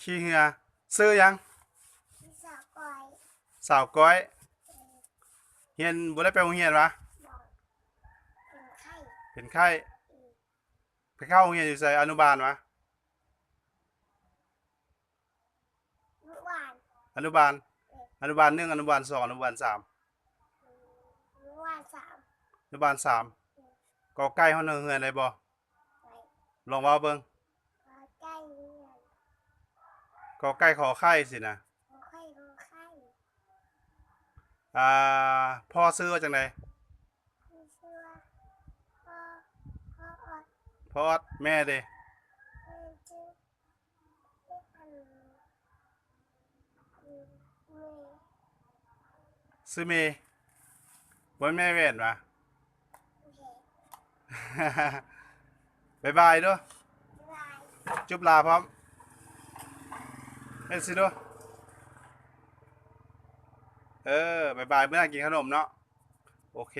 ຂີ່ເຮືອ. ຊື່ຫຍັງ? ສາວກ້ອຍ. ສາວກ້ອຍ. ຮຽນ ບໍ່ໄດ້ໄປໂຮງຮຽນຫວາ? ບໍ່. ເປັນໄຂ້. ເປັນໄຂ້. ໄປເຂົ້າໂຮງຮຽນຢູ່ໃສ? ອະນຸບານຫວາ? ອະນຸບານ. ອະນຸບານ. ເອີ ອະນຸບານໜຶ່ງ, ອະນຸບານສອງ, ອະນຸບານສາມ. ອະນຸບານສາມ. ອະນຸບານສາມ. ເອີ ກໍໄກ່ຮອດເຮືອນໄດ້ບໍ່? ໄດ້. ລອງເວົ້າເບິ່ງ. ກໍໄກ່ເຮືອນ. ກໍໄກ່ ຂໍໄຂ່ ຊີ້ນະ. ຂໍໄຂ່ ຂໍໄຂ່. ອ່າ ພໍ່ຊື່ວ່າຈັ່ງໃດ? ຊື່ວ່າ ພໍ່ ພໍ່ອອດ. ພໍ່ອອດ. ແມ່ເດ? ແມ່ຊື່ ຊື່ເມ. ບໍ່ແມ່ນແມ່ແຫວນຫວາ? ໂອເຄ. ບາຍບາຍດູ. ບາຍບາຍ. ຈຸບລາພ້ອມ. ເຮັດຊິດູ. ເອີ ບາຍບາຍ. ມື້ໜ້າກິນຂະໜົມເນາະ. ໂອເຄ.